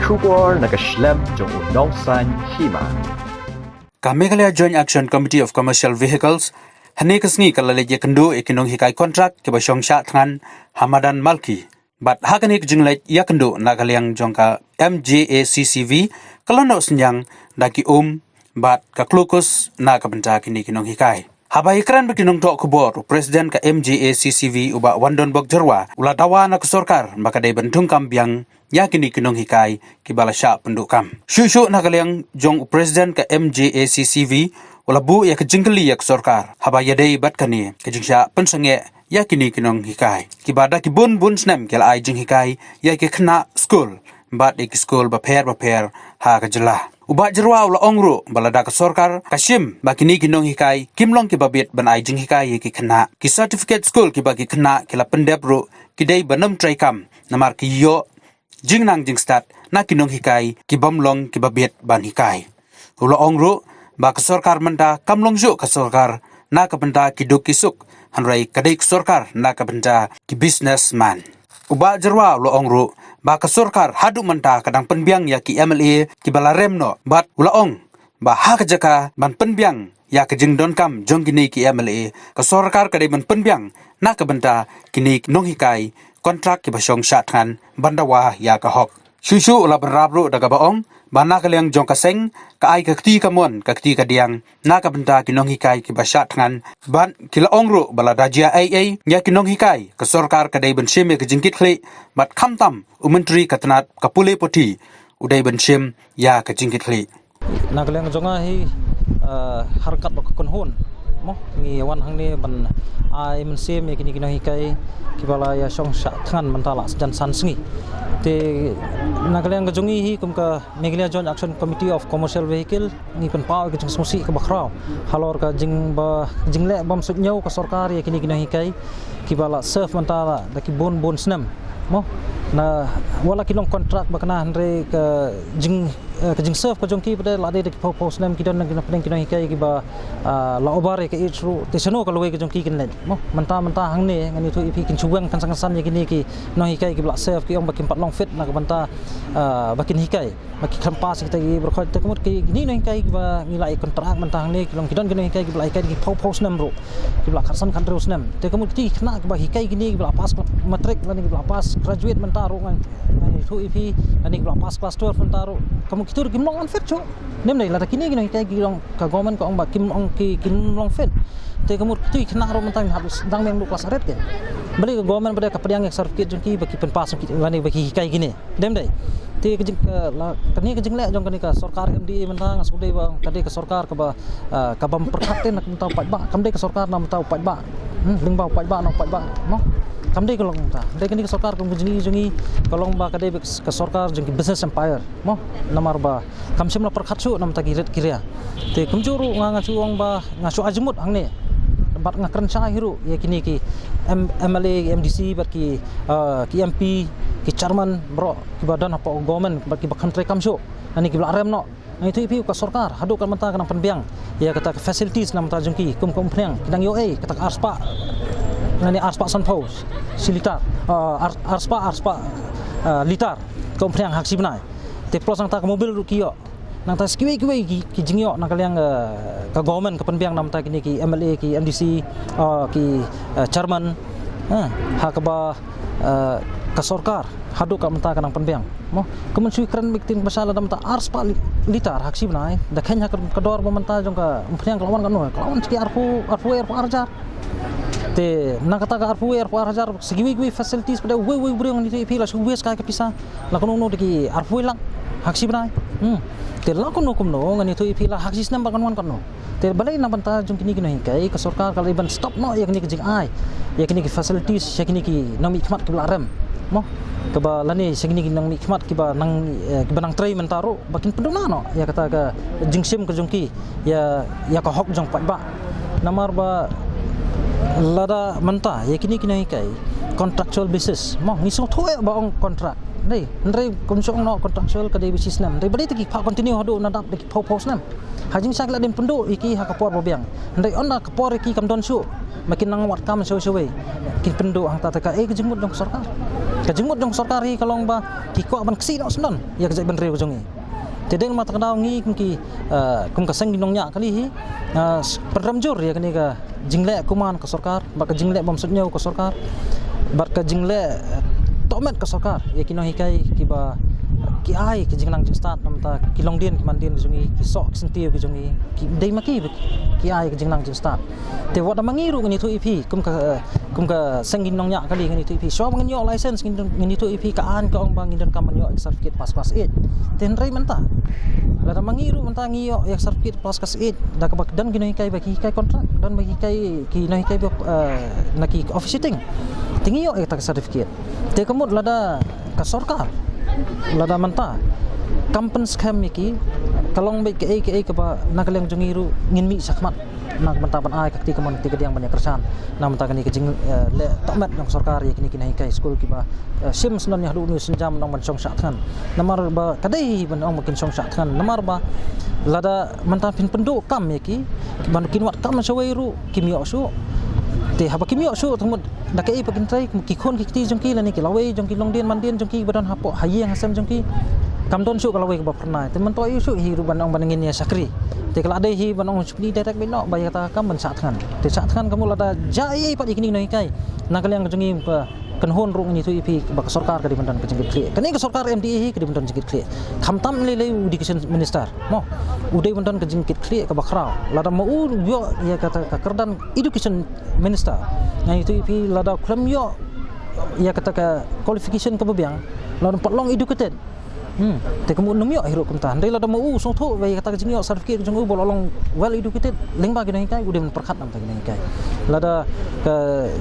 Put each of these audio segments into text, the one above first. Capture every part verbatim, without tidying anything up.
Khubor na ka shlem jong u nongsan hima. Ka Meghalaya Joint Action Committee of Commercial Vehicles hane ka sngi ka la leit ïakynduh ïa ki nonghikai kontrak kiba shong shah thngan ha madan Malki. Bad ha kane ka jingleit ïakynduh na ka liang jong ka M J A C C V ka la noh synñiang da ki um bad ka klukos na ka bynta kine ki nonghikai. Haba ïakren bad ki nongthoh khubor, u President ka M J A C C V u Bah Wandonbok Jyrwa u la dawa na ka sorkar ba ka dei ban thungkam biang ïa kine ki nonghikai kiba la shah pynduh kam. Shuh shuh na ka liang jong u President ka M J A C C V u la buh ïa ka jingkylli ïa ka sorkar haba ïadei bad kane ka jingshah pynsangeh ïa kine ki nonghikai kiba da ki bun bun snem ki la ai jinghikai ïa ki khynnah skul bad ïa ki skul bapher bapher ha ka jylla. U Bah Jyrwa u la ong ruh ba lada ka sorkar ka shim ba kine ki nonghikai kim long kiba bit ban ai jinghikai ïa ki khynnah, ki certificate skul kiba ki khynnah ki la pyndep ruh ki dei ban ym trei kam namar ki ïoh jingnang jingstad na ki nonghikai ki bym long kiba bit ban hikai. U la ong ruh ba ka sorkar mynta kam long shuh ka sorkar na ka bynta ki duk ki suk, hynrei ka dei ka sorkar na ka bynta ki businessman. U Bah Jyrwa u la ong ruh ba ka sorkar haduh mynta ka dang pynbiang ïa ki M L A kiba la rem noh, bad u la ong ba ha ka jaka ban pynbiang ïa ka jingdonkam jong kine ki M L A, ka sorkar ka dei ban pynbiang na ka bynta kine ki nonghikai kontrak kiba shong shah thngan ban dawa ïa ka hok. Shuh shuh u la bynrap ruh da kaba ong ba na ka liang jong ka seng ka ai ka kti kamon ka kti kadiang na ka bynta ki nonghikai kiba shah thngan, bad ki la ong ruh ba lada jia ei ei ïa ki nonghikai, ka sorkar ka dei ban shim ïa ka jingkitkhlieh, bad khamtam u Myntri ka tnat ka pule puthi u dei ban shim ïa ka jingkitkhlieh. Na ka liang jong nga hi, eh, ha ryngkat bad ka kynhun, mo, ngi wan hangne ban ai mynsiem ïa kine ki nonghikai kiba la ïa shong shah thngan mynta la jan san sngi. Te na ka liang ka jong ngi hi kum ka Meghalaya Joint Action Committee of Commercial Vehicle, ngi pynpaw ïa ka jingsngewsih kaba khraw halor ka jingba, jingleh bym suidñiew ka sorkar ïa kine ki nonghikai kiba la serve mynta la da ki bun bun snem, mo. Na, wat la ki long kontrak ba kane, hynrei ka jing, eh, ka jingserve ka jong ki pat de la dei da ki phew phew snem, ki don na ki nonghikai kiba, ah, la over ïa ka age ruh. Te shano ka lawei ka jong ki kin leit, mo. Mynta, mynta hangne ngan ïathuh ïa phi, kin shu weng kynsan kynsan ïa kine ki nonghikai kiba la serve, ki ong ba kim pat long fit na ka bynta, ah, ba kin hikai. Ba ki khlem pass kita ki baroh khoit. Te ka mut ki, kine ki nonghikai kiba ngi la ai kontrak mynta hangne, ki long ki don ki nonghikai kiba la hikai da ki phew phew snem ruh, kiba la khatsan khathynriew snem. Te ka mut kiti ki khynnah kiba hikai kine, kiba la pass matrik lane kiba la pass graduate mynta ruh, ngan, ngan ïathuh ïa phi, lane kiba la pass class twelve mynta ruh, ka mut kito ruh kim long unfit shuh. Ym dei, lada kine ki nonghikai ki long, ka government ka ong ba kim ong ki, kim long fit, te ka mut kito ki khynnah ruh mynta ngi hap dang mih haduh klas arphew. Balei ka government pat de ka pdiang ïa ka certificate jong ki ba ki pynpass lane ba ki hikai kine? Ym dei. Te ka jing, ka, la, kane ka jingleh jong kane ka sorkar M D A mynta, nga sngewdei ba ka dei ka sorkar kaba, ah, kabym pyrkhat te na ka bynta u paidbah. Kam dei ka sorkar na ka bynta u paidbah. Hmm, lyngba u paidbah, na u paidbah, mo. Kam dei ka long mynta. Dei kane ka sorkar kum ka jong ngi, jong ngi, ka long ba ka dei ka sorkar jong ki business empire, mo. Namar ba kam shym la pyrkhat shuh na ka bynta ki rit ki ria. Te kumjuh ruh nga, nga shu ong ba nga shu ai jingmut hangne. Bad nga kren shai hi ruh ïa kine ki M-, M L A, ki M D C, bad ki, ah, ki M P, ki chairman baroh kiba don hapoh government, bad kiba khlem trei kam shuh, lane kiba la rem noh. Ngan ïathuh ïa phi, ka sorkar haduh ka mynta ka nang pynbiang ïa kata ka facilities na ka bynta jong ki, kum ka umphniang, ki nang ïoh ei kata ka arspah, lane arspah sanphew shi litar, ah, ar-, arspah, arspah, ah, litar ka umphniang ha ka shi bnai. Te plus nangta ka mobil ruh ki ïoh. Nangta sa kiwei kiwei ki, ki jingïoh na ka liang, eh, ka government ka pynbiang na ka bynta kine ki M L A, ki M D C, eh, ki, eh, chairman, eh, ha kaba, eh, ka sorkar haduh ka mynta ka nang pynbiang, mo. Ka mynsiem kren beit ktien ba sha lada mynta arspah li-, litar ha ka shi bnai, da kheiñ ha ka, ka dor ba mynta jong ka umphniang ka la wan katno, ka la wan sha ki arphew, arphew, arphew ar hajar. Te na kata ka arphew, arphew ar hajar, sa kiwei kiwei facilities pat de, uwei uwei u briew ngan ïathuh ïa phi la shu waste kai ka pisa. La kumno kumno da ki arphew lak ha ka shi bnai. Hmm. Te la kumno kumno ngan ïathuh ïa phi la ha ka shi snem ba kan wan katno. Te balei na ka bynta jong kine ki nonghikai ka sorkar ka la dei ban stop noh ïa kine ki jingai, ïa kine ki facilities sha kine ki nongmihkhmat kiba la rem, mo. Kaba lane sha kine ki nongmihkhmat kiba nang, eh, kiba nang trei mynta ruh ba kin pynduna noh ïa kata ka jingshim ka jong ki ïa, ïa ka hok jong paidbah. Namar ba lada mynta ïa kine ki nonghikai contractual basis, mo, ngi sngewthuh ïa ba ong contract. Dei, hynrei kumjuh ong noh contractual ka dei ba shi snem. Dei, balei te ki phah continue haduh na dap da ki phew phew snem? Ha ka jingshai ki la dei ban pynduh ïa ki ha ka por ba biang. Hynrei ynda ka por ïa ki kam don shuh, ma kin nang wad kam shawei shawei, kin pynduh hangta, te kaei ka jingmut jong ka sorkar? Ka jingmut jong ka sorkar hi ka long ba ki kwah ban ksih noh syndon ïa ka jaitbynriew ka jong ngi. Te dei namar kata ka daw ngi kum ki, eh, kum ka seng ki nongñiah kali hi, eh, pynrem jur ïa kane ka jingleh kuman ka sorkar bad ka jingleh bym suidñiew ka sorkar bad ka jingleh, eh, tohmet ka sorkar ïa ki nonghikai kiba ki ai ka jingnang jingstad namar ki longdien ki mandien ki jong ngi, ki soh ki syntiew ki jong ngi, ki dei ma ki ki ai ka jingnang jingstad. Te wat da ma ngi ruh ngan ïathuh ïa phi kum ka, eh, kum ka seng ki nongñiah kali ngan ïathuh ïa phi. Shuwa ba ngan ïoh license ngan, ngan ïathuh ïa phi ka aiñ ka ong ba ngin donkam ban ïoh ïa ka certificate pass class eight. Te hynrei mynta lada ma ngi ruh mynta ngi ïoh ïa ka certificate pass class eight da kaba don ki nonghikai ba ki hikai contract, don ba ki hikai ki nonghikai ba, eh, na ki office sitting. Te ngi ïoh ïa kata ka certificate. Te ka mut lada ka sorkar lada mynta kam pynskhem ïa ki, ka long beit kaei kaei kaba na ka liang jong ngi ruh ngin mih shakhmat na ka bynta ban ai ka kti kamon kti kadiang ban ïa kyrshan na ka bynta kane ka jing, eh, leh tohmet jong ka sorkar ïa kine ki nonghikai skul kiba, eh, shim syndon ïa haduh une u sienjam ban ong ban shong shah thngan. Namar ba ka dei ban ong ba kin shong shah thngan namar ba lada mynta phin pynduh kam ïa ki, ban kin wad kam shawei ruh kim ïoh shuh. Te haba kim ïoh shuh te mut da kaei pat kin trei, ki khun ki kti jong ki lane ki lawei jong ki, longdien mandien jong ki ba don hapoh ha ïing ha sem jong ki, kam don shuh ka lawei kaba phyrnai. Te mynta ïoh shuh hi ruh ban ong ban ngin ïa shakri. Te ka la dei hi ban ong shipni direct beit noh ba ïa kata ka kam ban shah thngan. Te shah thngan ka mut lada jia ei ei pat ïa kine ki nonghikai na ka liang ka jong ngi ka kynhun ruh ngan ïathuh ïa phi ba ka sorkar ka dei ban don ka jingkitkhlieh. Kane ka sorkar M D A hi ka dei ban don jingkitkhlieh. Khamtam lei lei u education minister mo, u dei ban don ka jingkitkhlieh kaba khraw. Lada ma u ïoh ïa kata ka kyrdan education minister, ngan ïathuh ïa phi lada u khlem ïoh ïa kata ka qualification kaba biang, lada u pat long educated. Hmm. Te ka mut nym ïoh hi ruh kumta. Hynrei lada ma u sngewthuh ba ïa kata ka jingïoh certificate ka jong u ba la long well educated lyngba ki nonghikai, u dei ban pyrkhat na ka bynta ki nonghikai. Lada ka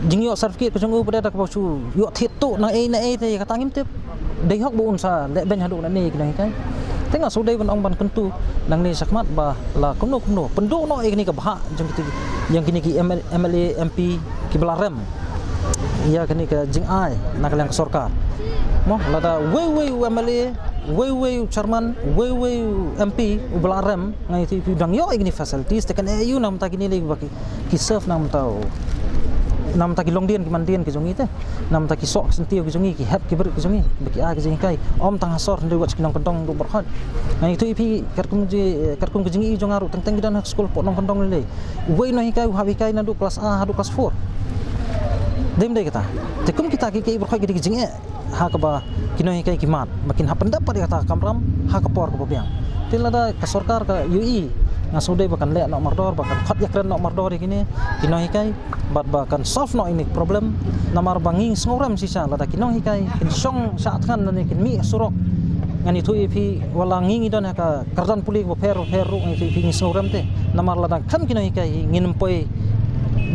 jingïoh certificate ka jong u pat da kaba shu ïoh thied tuh na ei na ei te ïa kata ngim tip. Dei hok ba un sa leh beiñ haduh nangne ïa ki nonghikai. Te nga shu dei ban ong ban kyntu nangne shakhmat ba la kumno kumno pynduh noh ïa kane ka bhah jong kine, jong kine ki M L A, M P kiba la rem ïa kane ka jingai na ka liang ka sorkar. Mo, lada uwei uwei u M L A, uwei uwei u chairman, uwei uwei u M P uba la rem, ngan ïathuh ïa phi u dang ïoh ïa kine facilities, te kan ïoh na ka bynta kine lei ba ki, ki serve na ka bynta u, na ka bynta ki longdien ki mandien ki jong ngi te, na ka bynta ki soh ki syntiew ki jong ngi, ki hep ki barit ki jong ngi ba ki ai ka jinghikai. Ym tang ha sor hynrei wat sha ki nongkyndong ruh baroh. Ngan ïathuh ïa phi katkum ji, katkum ka jingïohi jong nga ruh teng teng ki don ha ka skul hapoh nongkyndong lei lei. Uwei u nonghikai u hap hikai naduh klas A haduh klas four. Dei ym dei kata? Te kum kita kiei kiei baroh ki dei ki jingeh ha kaba ki nonghikai ki mad ba kin hap pyndep pat ïa kata ka kamram ha ka por kaba biang. Te lada ka sorkar ka ïohi, nga sngewdei ba kan leh noh mardor, ba kan khot ïakren noh mardor ïa kine ki nonghikai bad ba kan solve noh ïa kane ka problem. Namar ba ngi sngewrem shisha lada ki nonghikai kin shong shah thngan lane kin mih surok, ngan ïathuh ïa phi wat la ngi ngi don ha ka kyrdan pule bapher bapher ruh, ngan ïathuh ïa phi ngi sngewrem te. Namar lada khlem ki nonghikai hi ngin ym poi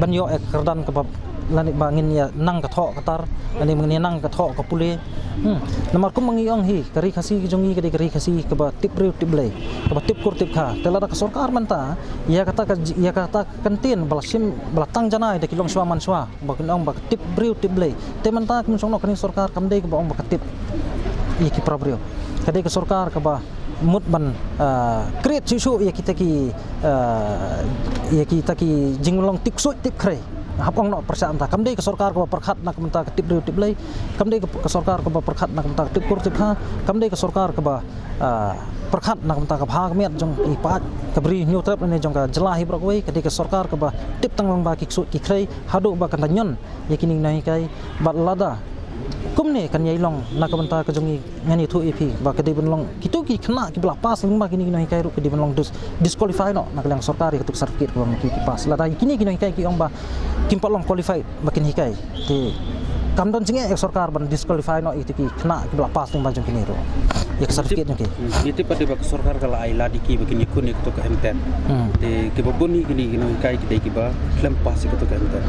ban ïoh ïa ka kyrdan kaba, lane ba ngin ïa nang ka thoh ka tar, lane ba ngin ïa nang ka thoh ka pule. Hmm. Namar kumba ngi ong hi, ka Ri Khasi ka jong ngi ka dei ka Ri Khasi kaba tip briew tip Blei, kaba tip kur tip kha. Te lada ka sorkar mynta ïa kata ka, ïa kata ka kyntien ba la shim, ba la tang janai da ki longshuwa manshuwa, ba kin ong ba ka tip briew tip Blei. Te mynta ka mynsong noh kane ka sorkar kam dei kaba ong ba ka tip ïa ki para briew. Ka dei ka sorkar kaba mut ban, ah, create shuh shuh ïa kita ki, ah, ïa kita ki jinglong tip suit tip khrei. Hap ong noh pyrshah mynta. Kam dei ka sorkar kaba pyrkhat na ka bynta ka tip briew tip Blei. Kam dei ka, ka sorkar kaba pyrkhat na ka bynta ka tip kur tip kha. Kam dei ka sorkar kaba, ah, pyrkhat na ka bynta ka bha ka miat jong ki paid ka Bri Hynñiewtrep lane jong ka jylla hi baroh kawei. Ka dei ka sorkar kaba tip tang lyngba ki ksuid ki khrei haduh ba kan da ñion ïa kine ki nonghikai. Bad lada kumne kan ïai long na ka bynta ka jong ngi, ngan ïathuh ïa phi ba ka dei ban long kito ki khynnah kiba la pass lyngba kine ki nonghikai ruh ka dei ban long dis-, disqualify noh na ka liang sorkar ïa kato ka certificate kaba ma ki ki pass. Lada kine ki nonghikai ki ong ba kim pat long qualified ba kin hikai, te kam don jingeh ïa ka sorkar ban disqualify noh ïa kito ki khynnah kiba la pass lyngba jong kine ruh ïa ka certificate jong ki. Hmm. Ngi tip pat de ba ka sorkar ka la ai lad ïa ki ba kin ïakhun ïa kato ka M TET. Hmm. Te kiba bun hi kine ki nonghikai ki dei kiba khlem pass ïa kato ka M TET.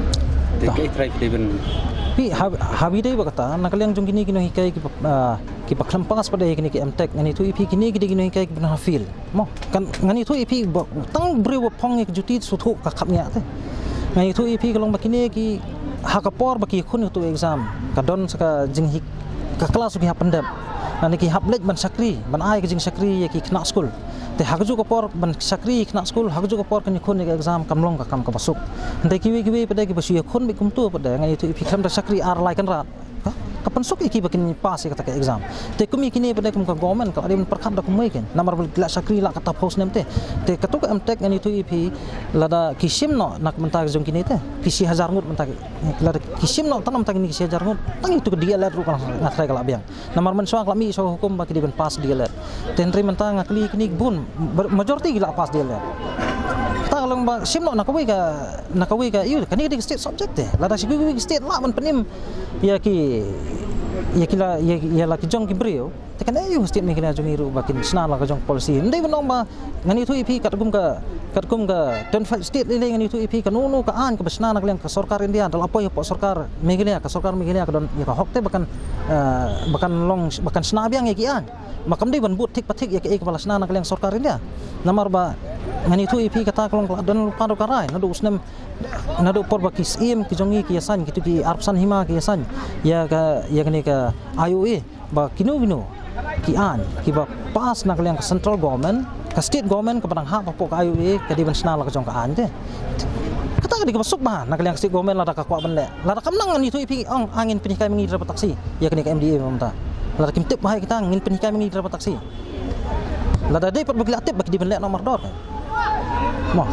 Te kaei trai ki dei ban, phi, ha, haba ïadei bad kata na ka liang jong kine ki nonghikai kiba, ah, kiba khlem pass pat de ïa kine ki M TET, ngan ïathuh ïa phi kine ki dei ki nonghikai kiba na ha field. Mo, kan ngan ïathuh ïa phi ba tang briew ba phong ïa ka juti shu thuh ka khapngiah te. Ngan ïathuh ïa phi ka long ba kine ki ha ka por ba ki khun ïa kato exam ka don sa ka jinghi, ka klas ki hap pyndep. Lane ki hap leit ban shakri, ban ai ka jingshakri ïa ki khynnah skul. Te ha kajuh ka por ban shakri ïa ki khynnah skul, ha kajuh ka por kan ïakhun ïa ka exam kam long ka kam kaba suk. Hynrei kiwei kiwei pat de kiba shu ïakhun beit kumto pat de, ngan ïathuh ïa phi khlem da shakri ar lai kynrad. ka, ka pynsuk ïa ki ba kin pass ïa kata ka exam. Te kum ïa kine pat de kum ka government ka la dei ban pyrkhat da kumwei ken. Namar ba la shakri la kata post nem te. Te katu ka M Tech ngan ïathuh ïa phi, lada ki shim noh na ka bynta ka jong kine te, ki shi hajar ngut mynta ki, lada ki shim noh tang na ka bynta kine ki shi hajar ngut, tang ïa katu ka D L Ed ruh ka nga tharai ka la biang. Namar mynshuwa ka la mih shuwa ka hukum ba ki dei ban pass D L Ed. Te hynrei mynta nga kylli kine ki bun, ba-, majority ki la pass D L Ed. Kata ka long ba shim noh na kawei ka, na kawei ka, ïa kane ka dei ka state subject te. Lada shi kawei ka state lah ban pynim ïa ki, ïa ki la, ïa, ïa la ki jong ki briew. Te kane ïa u state Meghalaya jong ngi ruh ba kin shna la ka jong ka policy. Ym dei ban ong ba, ngan ïathuh ïa phi katkum ka, katkum ka twenty-five state lei lei, ngan ïathuh ïa phi kano kano ka aiñ kaba shna na ka liang ka sorkar India, da la poi hapoh sorkar Meghalaya, ka sorkar Meghalaya ka don ïa ka hok te ba kan, eh, ba kan long, ba kan shna biang ïa ki aiñ. Ma kam dei ban bud thik pa thik ïa kaei kaba la shna na ka liang sorkar India. Namar ba ngan ïathuh ïa phi kata ka long ka la don lypa da ka rai, naduh u snem, naduh por ba ki syiem ki jong ngi ki ïasain, kitu ki arphew san hima ki ïasain ïa ka, ïa kane ka I O A, ba kino kino ki aiñ kiba pass na ka liang ka central government, ka state government kaba dang hap hapoh ka I O A ka dei ban shna la ka jong ka aiñ te. Kata ka dei kaba suk bha na ka liang ka state government lada ka kwah ban leh. Lada kam nang, ngan ïathuh ïa phi, ong, ah, ngin pynhikai ma ngi driver taxi ïa kane ka M D A ba mynta. Lada kim tip bha ïa kita, ngin pynhikai ma ngi driver taxi. Lada dei pat ba ki la tip ba ki dei ban leh noh mardor. Mo.